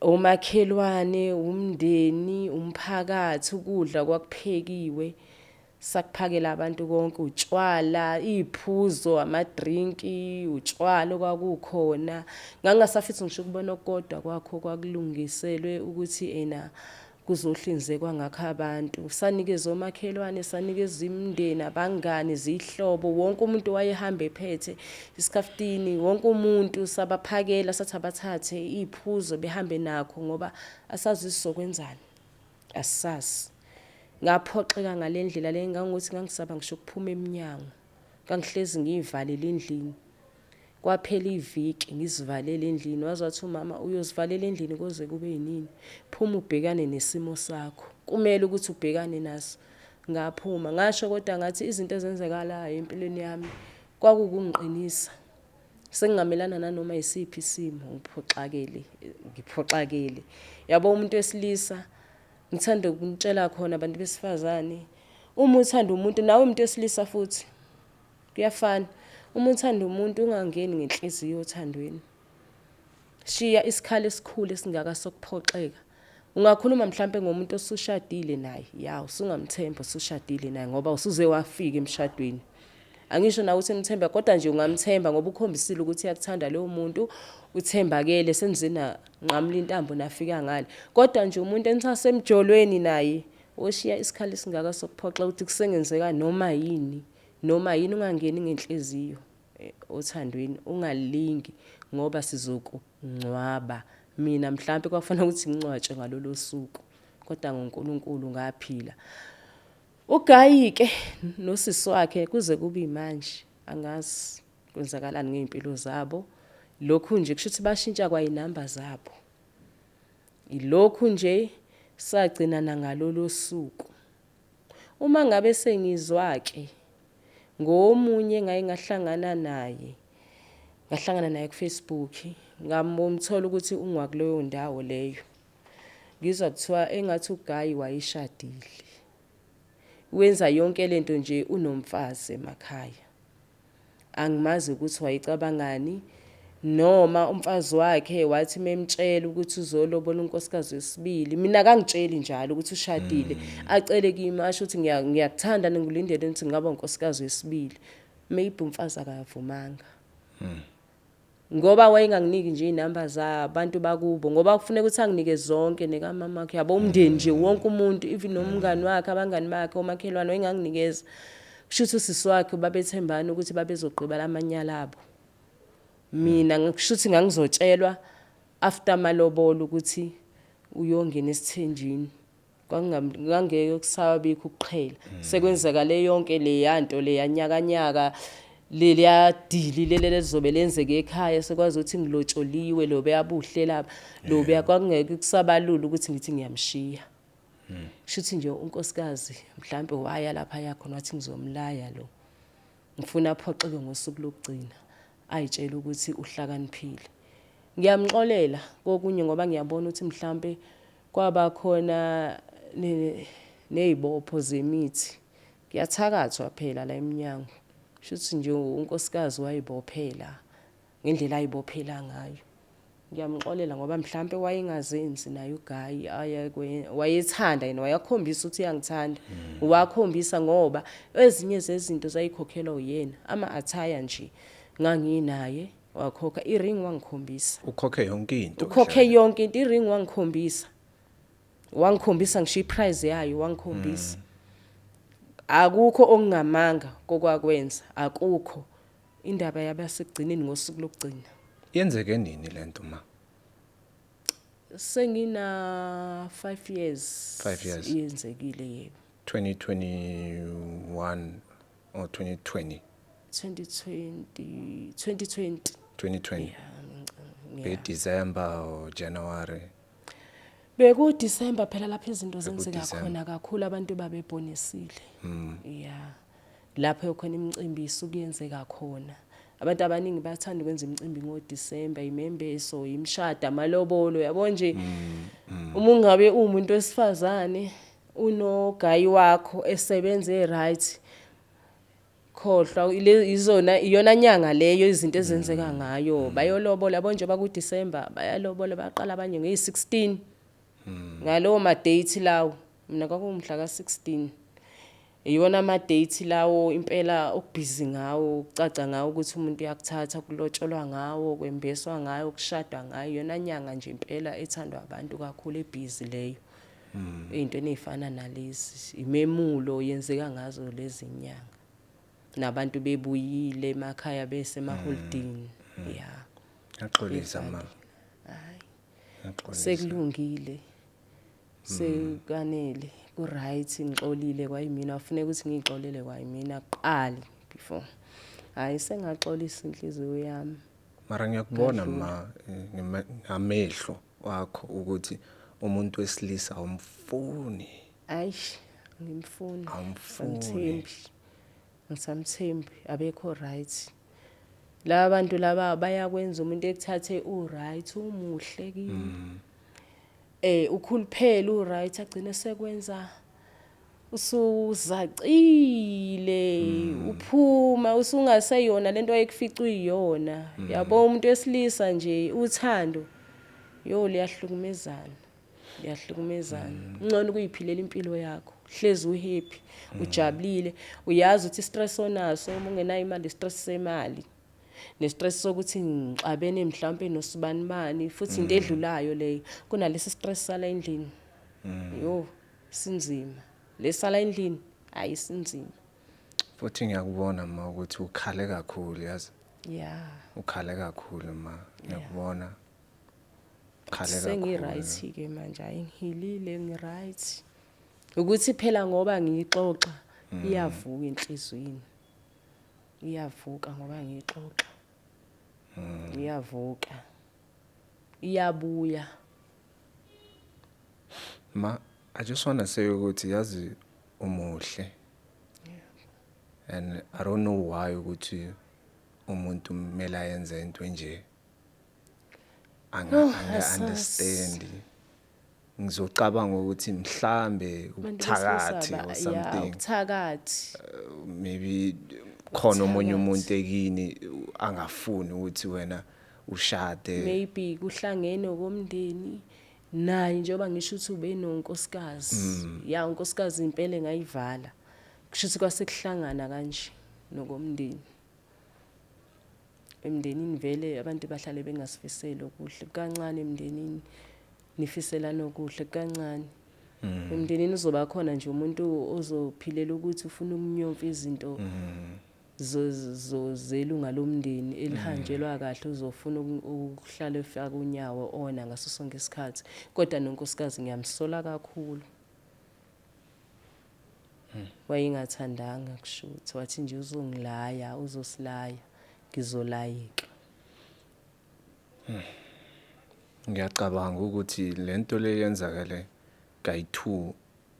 omakhelwane, umndeni, umphakathi, ukudla kwakuphekiwe, sakuphakela abantu konke, utshwala, iy'phuzo, amadrinki, utshwala okwakukhona. Ngangingasafisi ngisho ukubona okukodwa kwakho kwakulungiselwe ukuthi ena kuzohlinzekwa ngakho abantu. Sanikeza omakhelwane, sanikeza imindeni, abangani, izihlobo, wonke umuntu wayehamba ephethe isikhaftini, wonke umuntu sabaphakela, sathi abathathe iy'phuzo behambe nakho ngoba asazi sizokwenzani, asisazi. Ngaphoxeka ngale ndlela le ngangokuthi ngangisaba ngisho ukuphuma eminyango, ngangihlezi ngiyivalele endlini. Kwaphela iviki ngizivalele endlini, waze wathi umama uyozivalela endlini koze kube yinini, phuma ubhekane nesimo sakho, kumele ukuthi ubhekane naso. Ngaphuma ngasho, kodwa ngathi izinto ezenzekalayo empilweni yami kwakukungiqinisa, sengingamelana nanoma yisiphi isimo. Ngiphoxakele, ngiphoxakele. Yabo, umuntu wesilisa, ngithanda ukunitshela khona abantu besifazane, uma uthanda umuntu, nawe umuntu wesilisa futhi kuyafana, uma uthanda umuntu ungangeni ngenhliziyo othandweni, shiya isikhala esikhulu esingaka sokuphoxeka. Ungakhuluma mhlambe ngomuntu osushadile naye, ya, usungamthemba usushadile naye ngoba usuze wafika emshadweni. Angisho nawe ukuthi mthemba, kodwa nje ungamthemba ngoba ukhombisile ukuthi uyakuthanda lowo muntu, uthembakele, senize nanqamula intambo nafika ngale. Kodwa nje umuntu enisasemjolweni naye, oshiya isikhala esingaka sokuphoxa ukuthi kusengenzeka noma yini, noma yini, ungangeni ngenhliziyo. Othandweni ungalingi ngoba sizokungcwaba. Mina mhlambe kwakufanele ukuthi ngingcwatshwe ngalolo suku, kodwa ngoNkulunkulu ngaphila. Ugayi-ke nosisi wakhe kuze kube imanje angazi kwenzakalani ngey'mpilo zabo. Lokhu nje kusho ukuthi bashintsha kwayinamba zabo. Ilokhu nje sagcinana ngalolo suku. Uma ngabe sengizwa-ke ngomunye engaye ngahlangana naye, ngahlangana naye ku-Facebook, ngamthola ukuthi ungakuleyo ndawo leyo. Ngizwa kuthiwa engathi uGayi wayeshadile. Wenza yonke lento nje unomfazi emakhaya. Angimazi ukuthi wayecabangani, noma umfazi wakhe wathi memtshela ukuthi uzolobola unkosikazi wesibili. Mina akangitsheli njalo ukuthi ushadile. Acele kimi asho ukuthi ngiyakuthanda, ngilindele ukuthi ngingaba unkosikazi wesibili. Maybe umfazi akavumanga. Ngoba wayenganginiki nje iy'namba zabantu bakubo, ngoba kufuneka ukuthi anginike zonke nekamama wakhe, yabo, umndeni nje wonke umuntu, even nomngani wakhe, abangani bakhe, omakhelwane wayenganginikeza. Kusho ukuthi usisi wakhe babethembana ukuthi babezogqiba lamanyala abo. Mina kusho ukuthi ngangizotshelwa after amalobolo ukuthi uyongena esithenjini. Kwangeke kusabikho ukuqhela. Sekwenzakale yonke leya nto leya nyakanyaka, leliya dili leli lizobe lenzeke ekhaya, sekwazi ukuthi ngilotsholiwe lobeya buhle lapha lobeya, kwakungeke kusabalula ukuthi ngithi ngiyamshiya. Kusho ukuthi nje unkosikazi mhlambe waya lapha yakhona wathi ngizomlaya lo, ngifuna aphoxeke ngosuku lokugcina, ayitshela ukuthi uhlakaniphile. Ngiyamxolela kokunye ngoba ngiyabona ukuthi mhlambe kwaba khona nezibopho zemithi. Kuyathakathwa phela la eminyango. Kusho ukuthi nje unkosikazi wayibophela ngendlela ayibophela ngayo. Ngiyamxolela ngoba mhlambe wayengazenzi naye uGayi, wayethanda yena, wayakhombisa ukuthi uyangithanda. Wakhombisa ngoba ezinye zezinto zayikhokhelwa uyena, ama-attire nje nganginaye wakhokha, i-ring wangikhombisa. Ukhokhe yonke into. Ukhokhe yonke into, i-ring wangikhombisa. Wangikhombisa ngisho i-price yayo wangikhombisa. Akukho okungamanga kokwakwenza, akukho. Indaba yabasekugcineni ngosuku lokugcina. Yenzeke nini lento ma? Sengina 5 years. 5 years. Yenzekile, yebo. 2021 or 2020? 2020, 2020. 2020. Yeah. Be December or January? Beku December phela lapho izinto zenzeka December. khona kakhulu, abantu babebonisile. Yeah. Lapho khona imicimbi isuke yenzeka khona. Abantu abaningi bayathanda ukwenza imicimbi ngoDecember, imembeso, imishado, amalobolo, yabo nje. Uma ungabe uwumuntu wesifazane unogayi wakho esebenze right, khohlwa izona iyona nyanga leyo izinto ezenzeka ngayo. Bayolobola yabo nje baku December, bayalobola, baqala abanye ngeyi-16 ngalowo ma date lawo. Mina kwakuwumhla ka-16, iyona ama date lawo impela okubhizi ngawo, ukucaca ngawo ukuthi umuntu uyakuthatha, kulotsholwa ngawo, kwembeswa ngayo, kushadwa ngayo. Iyona nyanga nje impela ethandwa abantu kakhulu, ebhizi leyo. Ey'ntweni ey'fana nalezi imemulo yenzeka ngazo lezi nyanga, nabantu bebuyile emakhaya besemaholidini. Yeah. Ngaxolisa ma. Hayi. Ngaxolisa. Sekulungile, sekanele, ku-right, ngixolile kwayimina. Wafuneka ukuthi ngiyixolele kwayimina kuqali before. Hhayi, sengaxolisa inhliziyo yami. Mara ngiyakubona ma, ngamehlo wakho ukuthi umuntu wesilisa awumfuni. Ayi, angimfuni. Awumfuni. Angisamthembi, angisamthembi, abekho right laba bantu laba. Bayakwenza umuntu ekuthathe u-right, umuhle kimi, ukhuluphele, u-right, agcine sekwenza usuzacile, uphuma usungaseyona lento ayekufica uyiyona, yabo. Umuntu wesilisa nje, uthando yo liyahlukumezana, liyahlukumezana. Ngcono ukuyiphilela impilo yakho, hlezi uhappy, ujabulile, uyazi ukuthi stress onaso uma ungenayo imali, stress semali nestress sokuthi ngixabene mhlawumbe nosibanibani, futhi into edlulayo leyo kunalesi stress sala endlini. Yo, sinzima lesala endlini, hayi, sinzima. Futhi ngiyakubona ma ukuthi ukhale kakhulu, yazi. Ya. Ukhale kakhulu, ma, ngiyakubona. Ukhale kakhulu. Sengi-right ke manje, hayi, ngihilile, ngi-right. Ukuthi phela ngoba ngiyixoxa iyavuka enhliziyweni, iyavuka ngoba ngiyixoxa, iyavuka, iyabuya. Ma, I just want to say ukuthi yazi umuhle. And I don't know why ukuthi umuntu kumele ayenze into enje. Anga Oh, anga asazi. understand. Ngizocabanga ukuthi mhlambe Abantu ubuthakathi besilisa or ya, something. ubuthakathi. Maybe khona omunye Ubuthakathi. umuntu ekini angafuni ukuthi wena ushade. Maybe kuhlangene okomndeni naye, njengoba ngisho ukuthi ube nonkosikazi, ya, unkosikazi impela engayivala, kusho ukuthi kwasekuhlangana kanje nokomndeni. Emndenini vele abantu bahlale bengasifiseli okuhle kancane, emndenini nifiselana okuhle kancane. Emndenini uzoba khona nje umuntu ozophilela ukuthi ufuna ukunyomfa izinto zelunga lomndeni elihanjelwa kahle, uzofuna ukuhlala efaka unyawo ona ngaso sonke isikhathi. Kodwa nonkosikazi ngiyamsola kakhulu, wayengathandanga kushuthi wathi nje uzongilaya, uzosilaya, ngizolayeka. Ngiyacabanga ukuthi lento le yenzakale kayi2,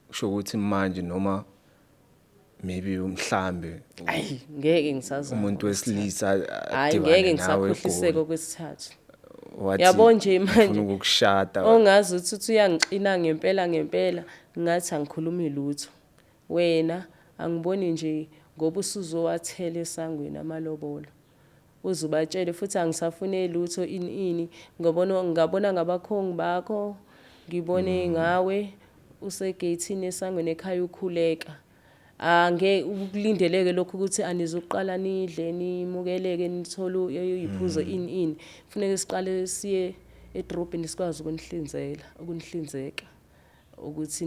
kusho ukuthi manje noma maybe mhlambe Ayi, ngeke ngisazama umuntu okwesithathu. wesilisa Hayi, adibane ngeke nawe ngisakhohliseka eGoli, okwesithathu. wathi Yabo nje manje ufuna ukukushada. Ongazi ukuthi uyangixina ngempela ngempela, ngathi angikhulumi lutho. Wena angiboni nje ngoba usuzowathela esangweni amalobolo, uzubatshele futhi angisafune lutho, ini ini, ngabona ngabona ngabakhongi bakho, ngibone ngawe usegeyithini esangweni ekhaya ukhuleka. Ange ukulindeleke lokhu ukuthi anizuqala nidle, nimukeleke, nithole iy'phuzo, ini ini. Kufuneka siqale siye edrobheni, sikwazi ukunihlinzela, ukunihlinzeka ukuthi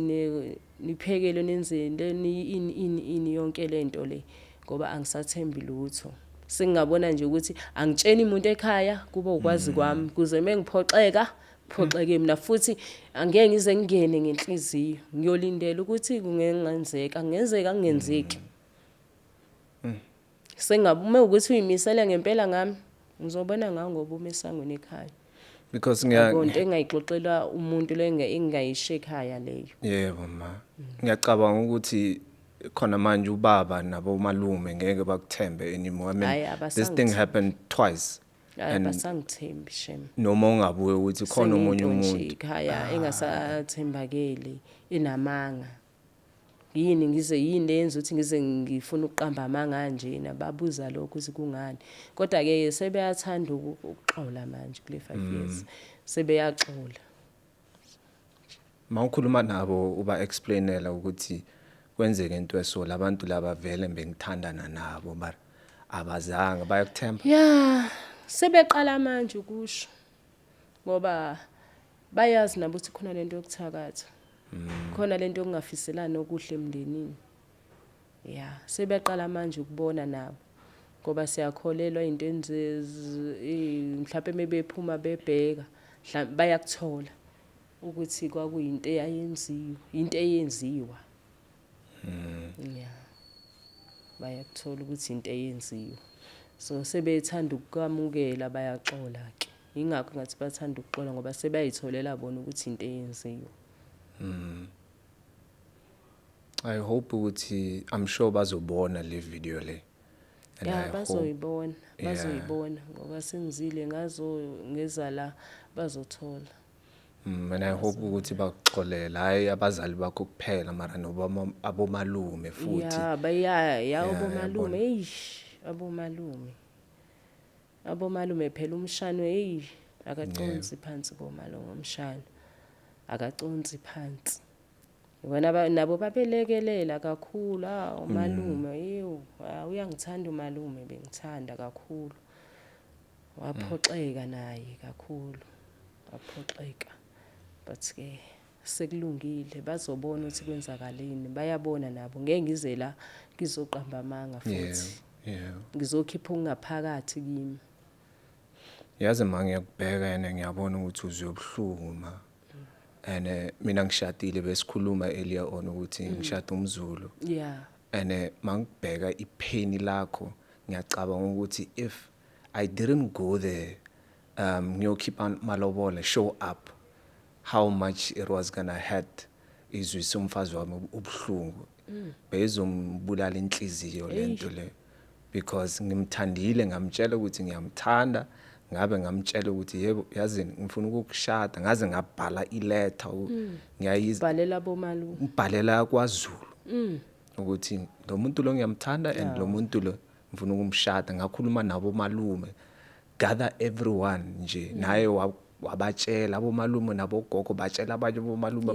niphekele, nenzeni, ini ini ini, yonke lento le, ngoba angisathembi lutho. Sengingabona nje ukuthi angitsheni umuntu ekhaya, kube ukwazi kwami, kuze mengiphoxeka phoxeke mina futhi angeke ngize ngingene ngenhliziyo, ngiyolindela ukuthi kungenzeka, kungenzeka, kungenzeki. Sengabe uma ukuthi uyimisele ngempela ngami, ngizobona ngawo ngoba uma esangweni ekhaya. Because ngiya Akonto engayixoxela umuntu le engingayisho ekhaya leyo. Yebo ma, ngiyacabanga ukuthi khona manje ubaba nabo malume ngeke bakuthembe anymore. I mean, Hhayi, this thing abasangithembi. happened twice Hayi, and abasangithembi shem. Noma ungabuye ukuthi khona omunye Sengiyinto nje umuntu ekhaya engasathembakele, enamanga. Yini ngize, yini leyenza ukuthi ngize ngifuna ukuqamba amanga kanjena? Babuza lokho ukuthi kungani. Kodwa ke sebeyathanda ukuxola manje kule 5 years, sebeyaxola. Mawukhuluma nabo uba explainela ukuthi kwenzeke into eso, labantu laba vele bengithandana nabo, but abazange bayakuthemba? Ya, sebeqala manje ukusho ngoba bayazi nabo ukuthi khona lento yokuthakatha, khona lento yokungafiselani okuhle emndenini. Ya, sebeqala manje ukubona nabo ngoba siyakholelwa ey'ntweni mhlawumbe mebephuma bebheka, mhlawumbe bayakuthola ukuthi kwakuyinto eyayenziwa, into eyenziwa. Ya, bayakuthola ukuthi into eyenziwa, so sebethanda ukukwamukela, bayaxola-ke. Yingakho ngathi bathanda ukuxola ngoba sebayitholela bona ukuthi into eyenziwa. I hope ukuthi, I'm sure bazobona le video le. And I Ya, hope bazoyibona, bazoyibona ngoba sengizile ngazo ngeza la, bazothola. And I hope ukuthi bakuxolela, hayi abazali bakho kuphela, mara nobama abomalume futhi. Ya, baya ya. Yabona. Abomalume, eish, abomalume, abomalume phela, umshana, hey, akaconsi phansi komalume, umshana akaconsi phansi. Yibona nabo babelekelela kakhulu. Ah, umalume, ew, ah, uyangithanda umalume, bengithanda kakhulu. Waphoxeka naye kakhulu, waphoxeka, but ke sekulungile, bazobona ukuthi kwenzakaleni, bayabona nabo. Ngeke ngize la ngizoqamba amanga futhi. Yebo. Ngizokhipha okungaphakathi kimi. Yazi ma, ngiyakubheka yena, ngiyabona ukuthi uzwe ubuhlungu ma. And mina ngishadile, besikhuluma earlier on ukuthi ngishada umZulu. And mangibheka ipain lakho, ngiyacabanga ukuthi if I didn't go there ngiyokhipha malobola, show up, how much it was gonna hurt, izwise umfazi wami ubuhlungu, bezombulala inhliziyo lento le, because ngimthandile, ngamtshela ukuthi ngiyamthanda, ngabe ngamtshela ukuthi yebo, yazi ngifuna ukukushada, ngaze ngabhala iletter, ngiyayiza. Bhalela bomalume. Ngibhalela kwaZulu ukuthi lo muntu lo ngiyamthanda and lo muntu lo ngifuna ukumshada. Ngakhuluma nabo malume, gather everyone nje, naye wabatshela abomalume nabogogo, batshela abanye bomalume,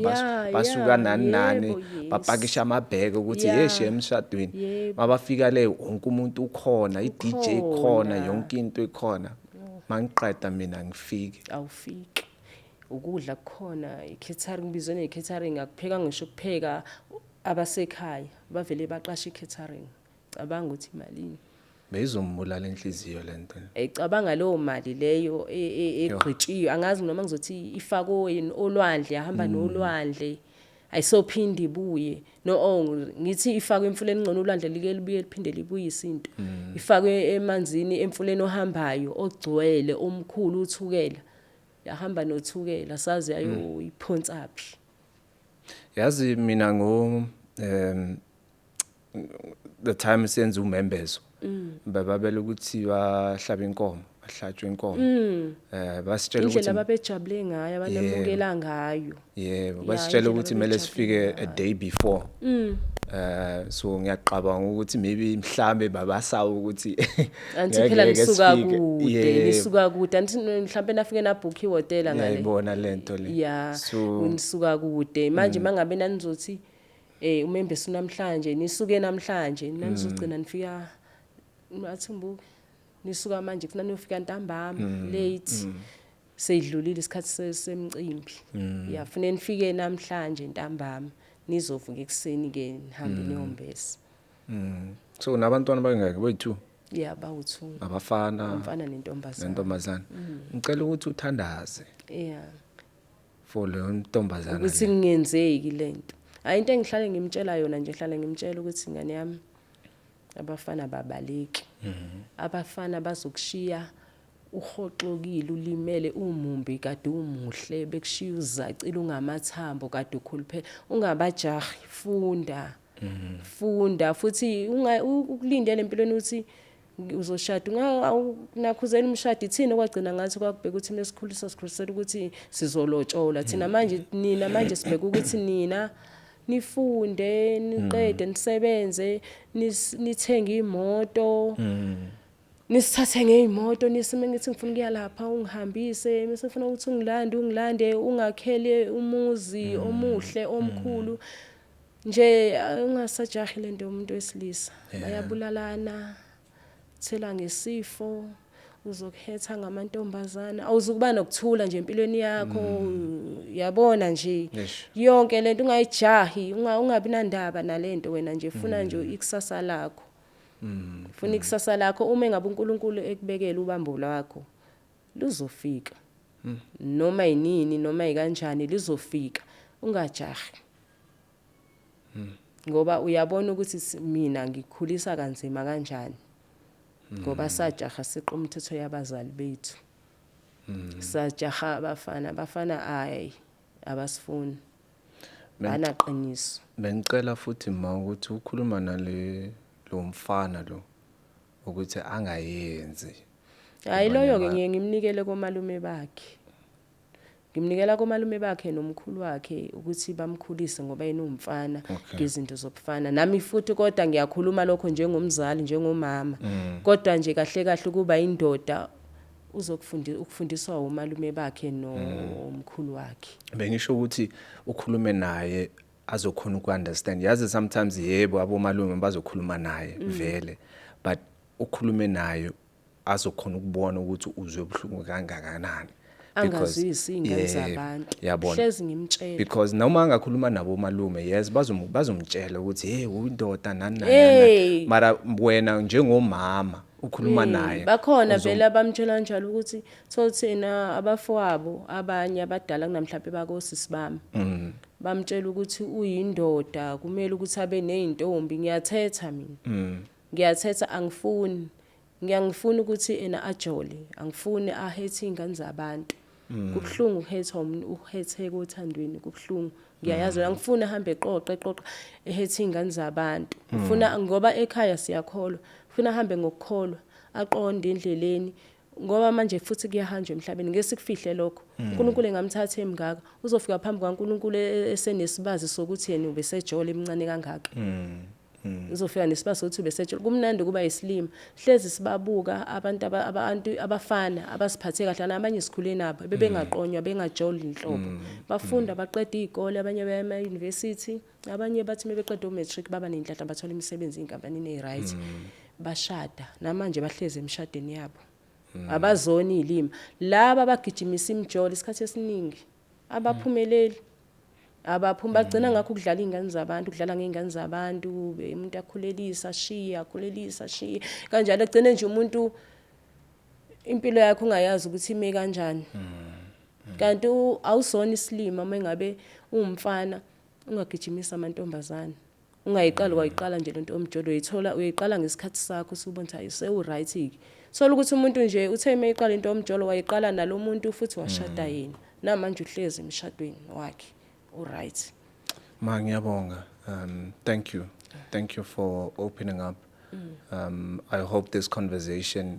basuka nani nani, bapakisha amabheke ukuthi yeshe emshadweni. Mabafika le, wonke umuntu ukhona, i-DJ ikhona, yonke into ikhona. Mangiqeda mina ngifike. Awufiki, ukudla kukhona, i-catering, ngibizwe ne-catering, akupheka ngisho ukupheka abasekhaya, bavele baqashe i-catering. Cabanga ukuthi imalini. Beyizombulala inhliziyo lento. Ecabanga leyo mali leyo egqitshiwe, angazi noma ngizothi ifakwe yini olwandle, yahamba nolwandle, ayisophinde ibuye. No, oh, ngithi ifakwe emfuleni, ngcono ulwandle like libuye liphinde libuyise into. Ifakwe emanzini, emfuleni ohambayo, ogcwele, omkhulu, uThukela, yahamba noThukela, sazi ayoyiphonsaphi. Yazi mina ngo the time senza umembezo, bababela ukuthi bahlaba inkomo, bahlatshwe inkomo, basitshela indlela ukuthi ababejabule ngayo, abanamukela ngayo. Yebo. Ya, Basitshela indlela ukuthi kumele ababejabule sifike a ngayo. day before. So ngiyaqabanga ukuthi maybe mhlambe babasawa ukuthi Anti phela ngeke nisuka sifike. kude. Nisuka kude, anti mhlambe nafike nabhukha ihhotela ngale. Ngiyayibona lento le. Ya. So nisuka kude manje, mangabe nanizothi umembeso namhlanje, nisuke namhlanje, nanizogcina nifika, athi ngibuke, nisuka manje, kufuna niyofika ntambama late, seyidlulile isikhathi semcimbi. Ya, funeka nifike namhlanje ntambama, nizovuka ekuseni ke, nihambe niyombesa. So nabantwana bangaki? Boyi-2? Ya, bawu-two. Abafana? Umfana nentombazana. Nentombazana. Ngicela ukuthi uthandaze for leyo ntombazana ukuthi le. Kungenzeki lento. Hayi, into engihlale ngimtshela yona nje, hlale ngimtshela ukuthi ingane yami, abafana babaleki, abafana bazokushiya uhoxokile, ulimele, umumbi, kade umuhle, bekushiya uzacile, ungamathambo, kade ukhuluphele. Ungabajahi, funda, funda futhi, ukulindele empilweni ukuthi uzoshada, nakhuzela umshado. Ithina okwagcina ngathi kwakubheka ukuthi mesikhulisa, sikhulisela ukuthi sizolotshola thina manje, nina manje sibheka ukuthi nina nifunde, niqede, nisebenze, nithenge imoto, nisithathe ngey'moto, nisime, ngithi ngifuna ukuya lapha ungihambise, mase ngifuna ukuthi ungilande, ungilande, ungakhele umuzi omuhle omkhulu nje. Ungasajahi lento yomuntu wesilisa, bayabulalana, thela ngesifo, uzokuhetha ngamantombazana, awuzukuba nokuthula nje empilweni yakho, yabona nje. Yonke lento ungayijahi, ungabi nandaba nalento. Wena nje funa nje ikusasa lakho, funa ikusasa lakho. Uma engabe uNkulunkulu ekubekela ubambo lwakho, luzofika noma yinini, noma ikanjani lizofika. Ungajahi ngoba uyabona ukuthi mina ngikhulisa kanzima kanjani, ngoba sajaha siqa umthetho yabazali bethu, sajaha abafana. Abafana ayi, abasifuni, banaqiniso. Bengicela futhi ma ukuthi ukhuluma nale lo mfana lo ukuthi angayenzi. Hayi, loyo-ke ngiye ngimnikele komalume bakhe, ngimnikela komalume bakhe nomkhulu wakhe ukuthi bamkhulise, ngoba yena uwumfana ngezinto zobufana. Nami futhi kodwa ngiyakhuluma lokho njengomzali, njengomama, kodwa nje kahle kahle ukuba indoda uzokufundisa, ukufundiswa umalume bakhe nomkhulu wakhe. Bengisho ukuthi ukhulume naye azokhona uku-understand. Yazi sometimes, yebo, abomalume bazokhuluma naye vele, but ukhulume naye azokhona ukubona ukuthi uzwe ubuhlungu kangakanani. Angazwisi iy'ngane zabantu. Yabona. Hlezi ngimtshela. Because noma angakhuluma nabo malume, yes, bazomtshela ukuthi, "Hey, uyindoda," nani nani Hey. nani. Mara wena njengomama ukhuluma naye. Bakhona vele abamtshela kanjalo ukuthi thothina abafowabo abanye abadala kunamhlawumbe bakosisi bami. Bamtshela ukuthi uyindoda, kumele ukuthi abe nezintombi. Ngiyathetha mina. Ngiyathetha, angifuni. Ngiyangifuna ukuthi ena ajole, angifuni ahethe izingane zabantu. Kubhlungu ukuhethwa umuntu, ukuhetheka othandweni kubhlungu. Ngiyayazi, angifuni ahambe eqoqa ehethe izingane zabantu. Ufuna ngoba ekhaya siyakholwa, ufuna ahambe ngokukholwa, aqonde endleleni. Ngoba manje futhi kuyahanjwa emhlabeni, ngeke sikufihle lokho. uNkulunkulu engamthatha emngaka, uzofika phambi kaNkulunkulu esenesibazi sokuthi yena ubesejole emncane kangaka. Uzofika nesibazi sokuthi ubesejole. Kumnandi kuba yisilima. Hlezi sibabuka abantu abantu abafana abasiphathe kahle, nabanye sikhule nabo bebengaqonywa, bengajoli inhlobo. Bafunda baqeda izikole, abanye baya ema university, abanye bathi mebeqeda umatric baba nenhlanhla bathola imisebenzi inkampanini eziright. Bashada, namanje bahlezi emshadweni yabo. Abazona izilima. Laba abagijimisa imijolo isikhathi esiningi abaphumeleli. Abaphuma bagcina ngakho ukudlala izingane zabantu, ukudlala ngezingane zabantu, umuntu akhulelisa ashiye, akhulelisa ashiye. Kanjalo egcine nje umuntu impilo yakhe ungayazi ukuthi ime kanjani. Kanti awusona isilima uma ngabe uwumfana ungagijimisa amantombazane. Ungayiqali kwayiqala nje lento yomjolo, uyithola uyiqala ngesikhathi sakho usubona ukuthi sewu right ke. Sola ukuthi umuntu nje uthe mayiqala into yomjolo wayiqala nalomuntu futhi washada yena. Namanje uhlezi emshadweni wakhe. U right. Ma, ngiyabonga. Thank you. Thank you for opening up. I hope this conversation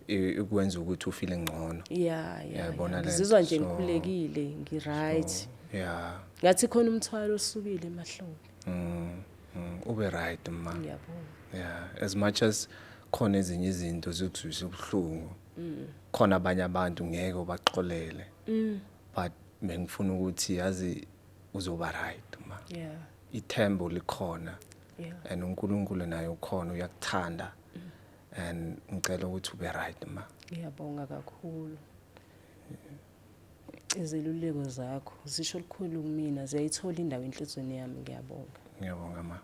ikwenza ukuthi ufeel ngcono. Yeah. Yayibona lento. Ngizizwa nje ngikhulekile, ngi right. Yeah. Ngathi khona umthwalo osukile emahlombe. Ube right, ma. Ngiyabonga. Yeah, as much as khona ezinye izinto zikuzwisa ubuhlungu. Khona abanye abantu ngeke ubaxolele. But bengifuna ukuthi yazi uzoba right, ma. Ithemba likhona. And uNkulunkulu naye ukhona, uyakuthanda. And ngicela ukuthi ube right, ma. Ngiyabonga kakhulu. Izeluleko zakho zisho lukhulu kumina, ziyayithola indawo enhlizweni yami, ngiyabonga. Ngiyabonga, ma.